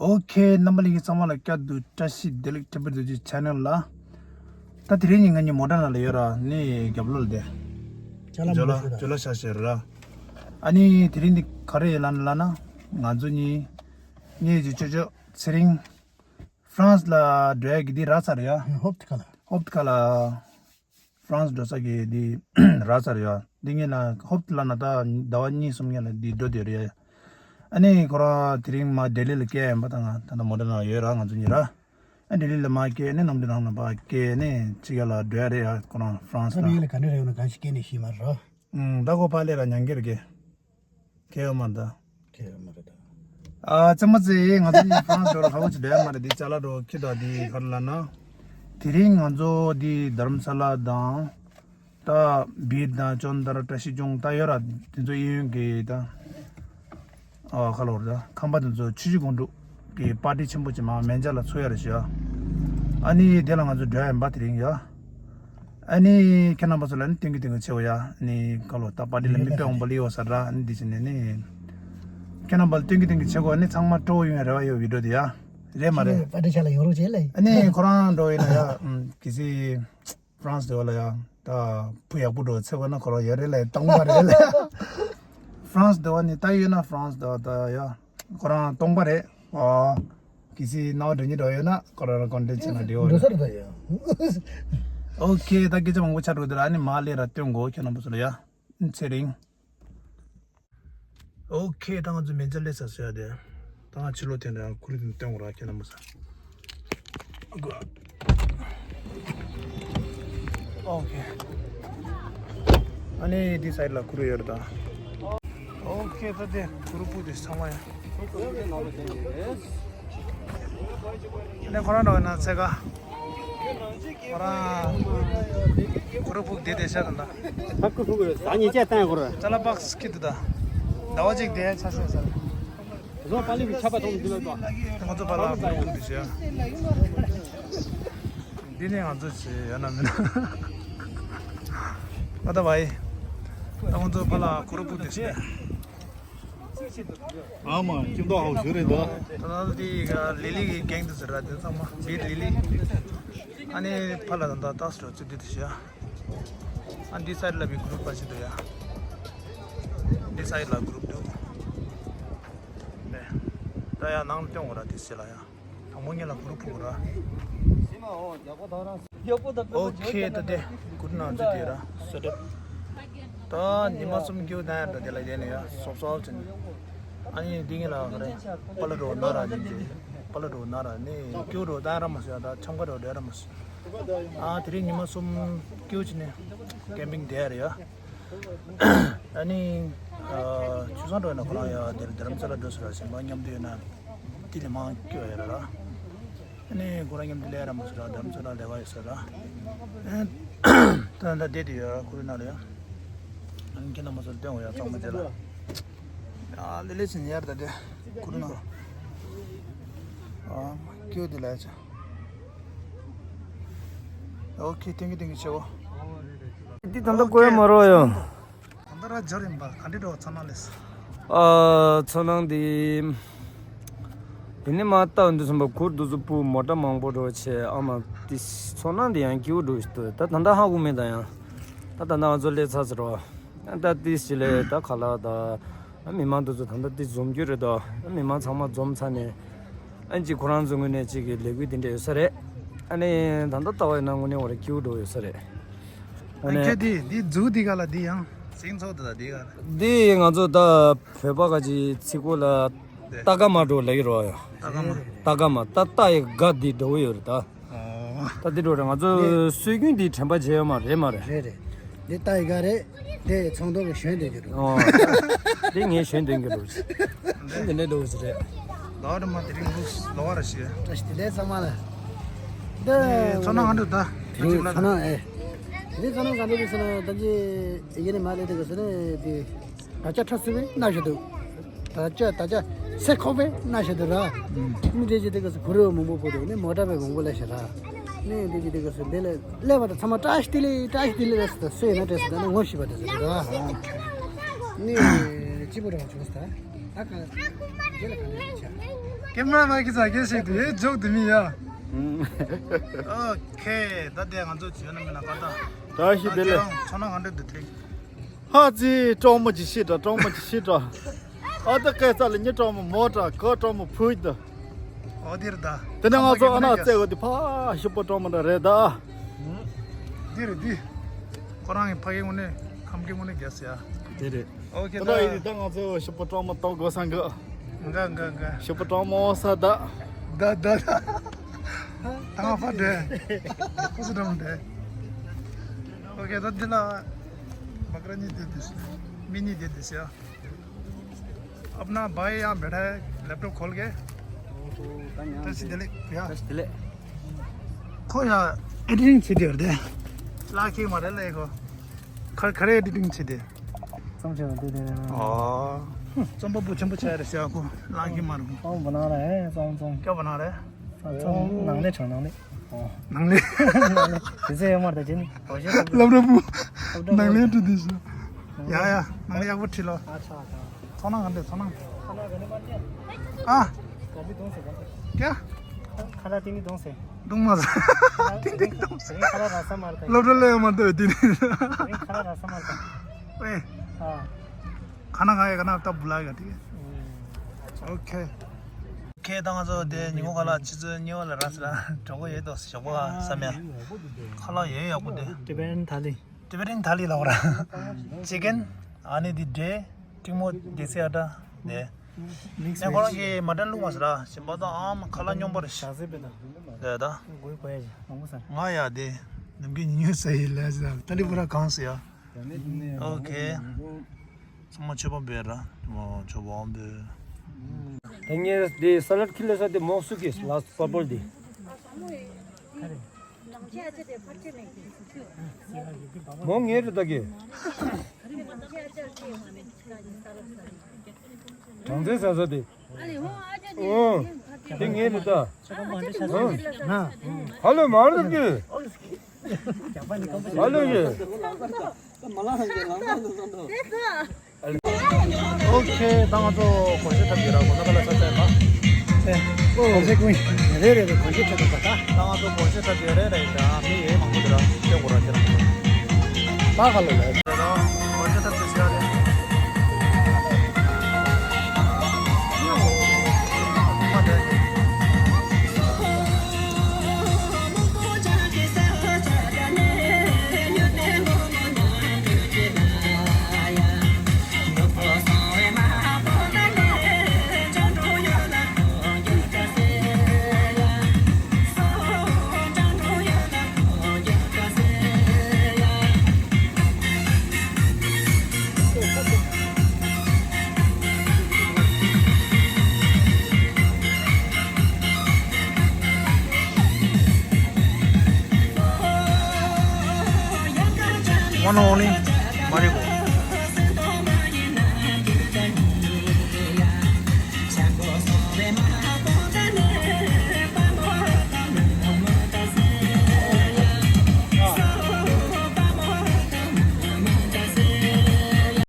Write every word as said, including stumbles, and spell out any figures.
ཨོ་ཁེ། རྣམ་པ་ལྷན་རྒྱས་ཚང་མ་ལ་བསྐྱར་དུ་བཀྲ་ཤིས་བདེ་ལེགས། ཁྲི་པར་རྡོ་རྗེ་ཆེ་ནལ་ལ། ད་དེ་རིང་ནི་ང་གཉིས་མོ་ཊ་ནང་ལ་ཡོད་ར། ནི་རྒྱབ་ལོགས་ལ་དེ། ཇོ་ལ་ཇོ་ལ་ཇོ་ལ་ཤ་ཤེར་ར། ཨ་ནི་དེ་རིང་འདི་ག་རེ་ཡིན་ལབ་ན་ལབ་ན། ང་ཚོ་གཉིས་ངེད་ཀྱི་ཅོ་ཅོ་ཚེ་རིང་ཧྥ་རན་སི་ལ་འགྲོ་ཡ་གི་འདི་རག་ཚར་ཡ། ཧོབ་ཏི་ཁ་ལ། ཧོབ་ཏི་ཁ་ལ། ཧྥ་རན་སི་འགྲོ་ས་གི་འདི་རག་ཚར་ཡ། འདི་ངེད་ལ་ཧོབ་ཏི་ལ་ན་ད་ཟླ་བ་གཉིས་གསུམ་ངེད་ལ་འདི་འགྲོ་བསྡད་རེད་ཡ། ཨ་ནི་ཁོ་རང་དེ་རིང་མ་ལྡི་ལི་ལ་སྐྱེལ་ཡིན་པ། ད་ང་ད་ལྟ་མོ་ཊ་ནང་ཡོད་ར། ང་ཚོ་གཉིས་ར། ཨ་ལྡི་ལི་ལ་མ་སྐྱེལ་ནས་གནམ་གྲུ་ནང་ལ་ཕར་སྐྱེལ་ནས་ཕྱི་རྒྱལ་ལ་འགྲོ་ཡ་རེད་ཡ། ཁོ་རང་ཧྥ་རན་སི་ད་ལ། ལྡི་ལི་ལ་ག་འདྲ་རེད་ཡོད་ན། གང་ཞིག་སྐྱེལ་ནས་ཤི་མ་རོ། ཨུམ། ད་ཁོ་ཕར་སླེབས་ར་མྱང་སྐྱེལ་ར་སྐྱེལ། ཁེ་ཡོད་མ་རེད་ད། ཁེ་ཡོད་མ་རེད་ད། ཨ་ཙེ་མ་ཙེ། ང་ཚོ་གཉིས་ཧྥ་རན་སི་འགྲོ་ར་ཧ་གོ་ཅི་འདྲ་ཡ་མ་རེད། འདི་ཅ་ལག་འགྲོ་ཁྱི་དང་འདི་ག་རེ་ལབ་ན། དེ་རིང་ང་ཚོ་འདི་དྷ་རམ་ས་ལ་དང་། ད་བིར་དང་ཅོན་དར་བཀྲ་ཤིས་ལྗོངས་ད་ཡོད་ར། དེ་ཚོ་གཡས་གཡོན་གྱི་ད། ཨ་ཁ་ལོར་ད་ཁང་པ་དེ་ཚོ་ཆུ་བཞི་སྒང་དྲུག་གི་པར་ཊི་ཆེན་པོ་ཅིག་མ་མན་ཇ་ལ་ཚུགས་ཡ་རེད་ཤག། ཨ་ནི་དེ་ལ་ང་ཚོ་འགྲོ་ཡ་ཡིན་པ་དེ་རིང་ཡ། ཨ་ནི་ཁྱེད་རྣམ་པ་ཚོ་ལ་ནི་སྟོན་གི་སྟོན་གི་ཆེ་བོ་ཡ། ཨ་ནི་ཁ་ལོ་ད་པར་ཊི་ལ་མི་དཔེ་འོང་པ་ལི་ཡོད་ས་ར། ཨ་ནི་འདི་ཕྱི་ནས་ནི་ཁྱེད་རྣམ་པ་ལ་སྟོན་གི་སྟོན་གི་ཆེ་བོ། ཨ་ནི་ཚང་མ་སྤྲོ་བོ་ཡོང་ཡ་རེ་བ་ཡོད། བི་ཌིའོ་དེ་ཡ་རེད་མ་རེད། པར་ཊི་ཆ་ལ་ཡོང་རོགས་བྱེད་ལེ། ཨ་ནི་ཁོ་རང་འགྲོ་ཡིན་ན་ཡ། ཨམ། གལ་སྲིད་ཧྥ་རན་སི་དེ་བ་ལ་ཡ་ད་བུ་ཡག་པོ་འགྲོ་ཚེ་བ་ན་ཁོ་རང་ཡོད་རེད་ལེ། སྟོང་པ་རེད་ལེ། ཧྥ་རན་སི་དེ་བ་ནི་ད་ཡོད་ན་ཧྥ་རན་སི་དེ་བ་ད་ཡ་ཁོ་རང་སྟོང་པ་རེད། ཨོ། གལ་སྲིད་རྣ་བ་འགྲོ་ཉེ་འགྲོ་ཡོད་ན་ཁོ་རང་ལ་ཀོན་ཊེག་བྱས་ན་འགྲིག་འོ་རེད། འགྲོ་ས་རེད་ད་ཡ། ཨོ་ཁེ། ད་སྐད་ཆ་མང་པོ་ཆགས་འགྲོ་དེ་ལ། ཨ་ནི་མ་ལས་ར་སྟོན་གོ་ཁྱེད་རྣམ་པ་ཚོ་ལ་ཡ། ཚེ་རིང་། ཨོ་ཁེ། ད་ང་ཚོ་མན་ཇ་སླེབས་ཚར་ཟེར་ཡ་དེ། ད་ང་ཕྱི་ལོགས་དེ་འདྲ་ཁུར་དེ་སྟོན་གོ་ར་ཁྱེད་རྣམ་པ་ཚོ། ཨོ་ཁེ། ཨ་ནི་འདི་སའིཌ་ལ་གུ་རུ་ཡོད་རེད་ད། ཨོ་ཁེ། ད་དེ་གུ་རུ་སྤུ་དེ་ཚང་མ་ཡ། ཨ་ནི་ཁོ་རང་འགྲོ་ཡིན་ན་ཚེ་ག། ཁོ་རང་གུ་རུ་སྤུ་དེ་དེ་ཤ་དང་ད། ད་གུ་རུ་སྤུ་ཟ་ཉེ་ཆད་བཏང་གུ་རུ། ཅ་ལག་པགས་ཁྱི་དེ་ད། ཟླ་བ་གཅིག་དེ་ཆ་ཤས་ཟ། བཟོ་པ་ལི་བི་ཆ་པ་ཐོང་དུ་ལ་ཏོ། ང་ཚོ་ཕ་ལ་གུ་རུ་སྤུ་དེ་ཤ། འདི་ནས་ང་ཚོ་བྱེད་ཡོད་ན་མིན་ན། ཨ་ད་བའི། ད་ང་ཚོ་ཕ་ལ་གུ་རུ་སྤུ་དེ་བྱེད། ཨ་མ་ཁྱིམ་ཐོག་ཧའོ་ཞུ་རེད་དོ། ད་ལྟ་འདི་ག་ལི་ལི་གི་གེང་དེ་ཟེར་ར། དེ་ཚང་མ་བིར་ལི་ལི། ཨ་ནི་ཕ་ལ་ད་ད་ཏག་སི་རོ་ཚུལ་འདི་དེ་བྱེད། ཨ་འདི་སའིཌ་ལ་བི་གུ་རུ་པ་ཞིག་འདུག་ཡ། འདི་སའིཌ་ལ་གུ་རུ་འདུག། ད་ཡ་ནང་ལ་སྟོན་གོ་ར་དེ་བྱེད་ལ་ཡ། དང་པོ་ངེད་ལ་གུ་རུ་ཕུག་ར། ཨོ་ཁེ། ད་དེ་གུ་རུ་ནང་ཚུད་དེ་ར་སོ་དེབ། ད་ཉི་མ་གསུམ་སྐྱིད་པོ་ད་ཡ་འདྲ་དེ་ལ་དེ་ནས་ཡ་སོབ་སོབ་ཅན། ཨ་ནི་འདི་ངེད་ལ་ག་རེ་པ་ལ་རོ་ན་ར་ནི་ཅེ། པ་ལ་རོ་ན་ར་ནི་སྐྱིད་པོ་རོ་ད་ར་མ་སོ་ཡ། ད་ཆམ་ཁ་རོ་དེ་ར་མ་སོ། ཨ་དེ་རིང་ཉི་མ་གསུམ་སྐྱིད་པོ་ཅི་ནས་ཀེམ་པིང་དེ་ཡ་རེད་ཡ། ཨ་ནི་ཨ་ཆུ་སང་འགྲོ་ཡོད་ན་ཁོ་རང་ཡ་དེར་དྷ་རམ་ས་ལ་འགྲོ་ཟེར་ར། གཞན་པ་མཉམ་དུ་ཡོད་ན་དེ་ལས་མང་སྐྱོ་ཡོད་ར། ཨ་ནི་ཁོ་རང་མཉམ་དུ་ལས་ར་མ་ཟེར་ར། དྷ་རམ་ས་ལ་ལས་ཀ་ཡོད་ཟེར་ར། ཨ་ད་ད་བསྡད་དེ་ཡོད་ར་ཁོ་རང་ན་ར་ཡ། ཨ་ནི་ཁྱེད་རྣམ་པ་ཚོར་སྟོན་འོ་ཡ་ཚང་མ་དེ་ལ། ཨ་ལེ་ལེ་ཟིན་ཡར་ད་དེ་ཁོ་རང་ན། ཨ་སྐྱོ་དེ་ལ་ཡ་ཆ། ཨོ་ཁེ། ཐེང་ཀིའུ་ཐེང་ཀིའུ་ཆེ་བོ། འདི་ད་ལྟ་ཨོ་ཁེ། བཀོད་མ་རོགས་ཡོང་། ད་ལྟ་ར་འབྱོར་ཡིན་པ་ག་འདྲ་འགྲོ་ཚོར་སྣང་ལས། ཨ་ཚོར་སྣང་འདི། དེ་ནི་མ་ལྟ་འདི་སོང་པ་གུར་འདུག་ཚོ་སྤུ་མོ་ཊ་མང་པོ་འགྲོ་ཆེ་ཨ་མ་འདི་ཚོར་སྣང་འདི་ཡང་སྐྱིད་པོ་འགྲོ་ཞིག་འདུག་ད་ད་ལྟ་ཧ་གོ་མེད་ད་ཡང་། ད་ད་ལྟ་ང་ཚོ་སླེབས་ཚར་ཟེར་བ། ད་འདི་ཞིག་ལས་ད་ཁ་ལག་ད། མི་མང་དེ་ཚོ་ད་ལྟ་འདི་འཛོམས་རྒྱུ་རེད་དོ། མི་མང་ཚང་མ་འཛོམས་ཚར་ནས། ཨ་ཅིག་ཁོ་རང་ཚོ་ངོས་ནས་ཅིག་གི་ལས་འགུལ་འདི་འདྲ་ཡོད་ས་རེད། ཨ་ནི་ད་ལྟ་ལྟ་བ་ཡིན་ན་དངོས་གནས་བར་སྐྱིད་པོ་འགྲོ་ཡོད་ས་རེད། དངོས་ཨ་གནས། ཁྱེད་འདི་འདི་འཛུགས་འདི་ག་ལ་འདི་ཡང་སེང་ཚོགས་འདི་ལ་འདི་ག་ལ། འདི་ང་ཚོ་ད་བོད་པ་ག་ཅིག་ཚིག་གོ་ལ་འདི་ཏ་ཀ་མ་འགྲོ་ལབ་ཀྱི་རོ་ཡ། ཏ་ཀ་མ། ཏ་ཀ་མ་ཏ་ཏ་ཡི་ག་འདི་འགྲོ་གི་ཡོད་རེད་ད། ད་འདི་འགྲོ་རེད། ང་ཚོ་སྲོལ་རྒྱུན་འདི་དྲན་པ་བརྗེད་ཡོད་མ་རེད་མ་རེད། རེད་རེད། འདི་ཏ་ཡི་ག་རེད། དེ་ཚོང་དོན་གྱི་ཞོན་དེ་གྱུར་འདུག་འདི་ངས་ཞོན་དེ་གྱུར་འདུག་འདི་འདི་འདྲ་འདུག་ཟེར་རེད། ལོ་རེ་མ་དེ་རིང་ལུགས་ལོ་བ་ར་ཞེས། བཀྲ་ཤིས་བདེ་ལེགས་ཚང་མ་ལ། འདི་ཚོར་སྣང་ག་འདྲ་ད། དེ་རིང་ཚོར་སྣང་ཨེ། འདི་ཚོར་སྣང་ག་འདྲ་རེད་ཟེར་ན་ད་ཅི་ཡིན་ནི་མ་ལས་དེ་ག་ཟེར་ནས་དེ། ད་ཆ་ཁྲ་སུ་བས་ན་ཞེ་དུ། ད་ཆ་ད་ཆ་སེ་ཁོག་པས་ན་ཞེ་དུ་ར། ནི་དེ་ཅི་དེ་ག་སུ་གུ་རེ་མང་པོ་པོ་དུ་ནི་མོ་ཊ་བས་མང་པོ་ལ་ཞེ་ར། ནི་དེ་ཅི་དེ་ག་སུ་འདི་ལས་ལས་པ་ད་ཚང་མ་བཀྲ་ཤིས་བདེ་ལེགས་བཀྲ་ཤིས་བདེ་ལེགས་ལ་སུ་ད་སུ་ཡིན་ན་བཀྲ་ཤིས་ད་ནི་ངོ་ཤེས་པ་དེ་ཟེར་ར། ནི་སྐྱིད་པོ་རང་བྱུང་ས་ད་ག་དེ་ལ་ག་ནས་ཆ། ཀེམ་ར་མ་གི་ཚ་གེ་ཞིག་དེ་ཇོག་དེ་མི་ཡ། ཨོ་ཁེ། ད་དེ་ང་ཚོ་བྱོས་ན་མིན་ན་ཀ་ད། བཀྲ་ཤིས་བདེ་ལེགས། ཚོ་ན་ག་འདྲ་འདུག་དེ། ཧ་ཙི་གྲོགས་མོ་ཅིག་ཤི་དྲ། གྲོགས་མོ་ཅིག་ཤི་དྲ། ཨ་ད་སྐད་ས་ལ་ཉི་གྲོགས་མོ་མོ་དྲ་ག་གྲོགས་མོ་ཕུ་ད། ཨོ་དེར་ད། དེ་ནས་ང་ཚོ་ཨ་ན་རྩེ་གོ་དེ་ཕ་ཤི་པོ་གྲོགས་མོ་འདྲ་རེད་ད། འདི་རེད་འདི། ཁོ་རང་གི་ཕ་གི་ངོ་ནས་ཁམ་གི་ངོ་ནས་རྒྱས་ཡ། དེ་རེད། ཨོ་ཁེ་ད་ད། ཡིན་ད་ང་ཚོ་ཤི་པོ་གྲོགས་མོ་གཏོང་དགོས་སང་གི། འགའ་འགའ་འགའ། ཤི་པོ་གྲོགས་མོ་ས་ད། ད་ད་ད། ད་ང་ཕ་འདྲེ། ཁོ་སུ་འདྲ་མོ་འདྲེ། ཨོ་ཁེ་ད་འདི་ལ། बकरा नहीं दे दीस। मैं नहीं दे दीस यार। अपना भाई यहाँ बैठा है, लैपटॉप खोल के। तो सीधे ले भैया। बस ले। खो यार, एडिटिंग से दे दे। लाके मारे ले को। खर-, खरे एडिटिंग से दे। समझे ना, दे दे ना। हाँ। चंपा पूछम पूछा है रसिया को। लाके मार को। कौन बना रहा है? कौन, कौन? क्या बना रहा है? अच्छा, नंगले छोड़, नंगले। नंगले। जैसे ये मरता जिन। लबड़ा पू। नंगले तो दिस। या, या, नंगले या वो ठिलो। अच्छा, अच्छा। सोना गंदे, सोना। खाना गंदे मत दिया। आ। कभी दो से बंद। क्या? खाना तीन ही दो से। दुंग मत। तीन ही दो से। खाना रास्ता मारता है। लबड़ा ले मत दे तीन ही। खाना रास्ता मारता है। ओए। हाँ। खाना खाएगा ना, तब बुलाएगा, ठीक है? हम्म। ओके। ཁེ་ད་ང་ཚོ་དེ་ཉིན་མོ་ཁ་ལ་ཆུ་ཚོད་གཉིས་པ་ལ་ར་སི་ལ་གྲོགས་པོ་ཡོད་དོ་ཞོགས་པ་བསམ་ཡ། ཁ་ལག་ཡོད་ཡག་པོ་དེ། Tibetan thali. Tibetan thali ལ་བ་ར། Chicken, ཨ་ནི་དེ་འབྲས། ཏིང་མོ་དེ་སི་ཨ་ཏ་དེ། ནས་ཁོ་རང་གི་མ་ཏན་བླུགས་མ་ཟེར་ར་ཞིམ་པ་དང་ཨ་མ་ཁ་ལག་སྙོམས་པ་རེད་ཤག་དེ་ད། དགོས་དགོས་ཡ་ཞིག་མང་པོ་ཟེར། ང་ཡ་དེ་ནམ་རྒྱུན་ཉིན་ཉུང་ཟ་ཡི་ལ་ཟེར། ད་ལི་བུ་ར་གང་ཟེར་ཡ། ཨོ་ཁེ། ཚང་མ་མཆོད་པ་འབུལ་ར། མཆོད་པ་འབུལ། ད་ངས་འདི་ས་ལད་ཁྱི་ལ་ས་དེ་མོག་སུ་ཀེ་ལ་པར་པལ་དེ། མོག་ངས་རེ་ད་གེ། གྲང་ཚལ་ཟ་ས་དེ། ཨོ། དེ་ངས་རེ་ད། ཧ་ལོ་མ་རེད་གེ། ཨ་ལོ་ཡེ། ཨོ་ཁེ། ད་ང་ཚོ་གོན་ཤེས་ཐབས་ཡོད་ར། གོ་ས་ག་ལ་ས་ཚ་ཡིན་པ། ཨོ་ཁེ་ཀུན། རེ་རེ་རེ་གོན་ཤེས་ཐབས་ཡོད་པ་ད། ད་ང་ཚོ་གོན་ཤེས་ཐབས་ཡོད་རེད་རེད་ད། མི་ཡེ་མང་པོ་དེ་ར་ཁྱོད་གོ་ར་ཁྱེད་ར། ད་ག་ལ་ལ། གོན་ཤེས་ཐབས་ཡོད་ཤེས་རེད། One only Marigold.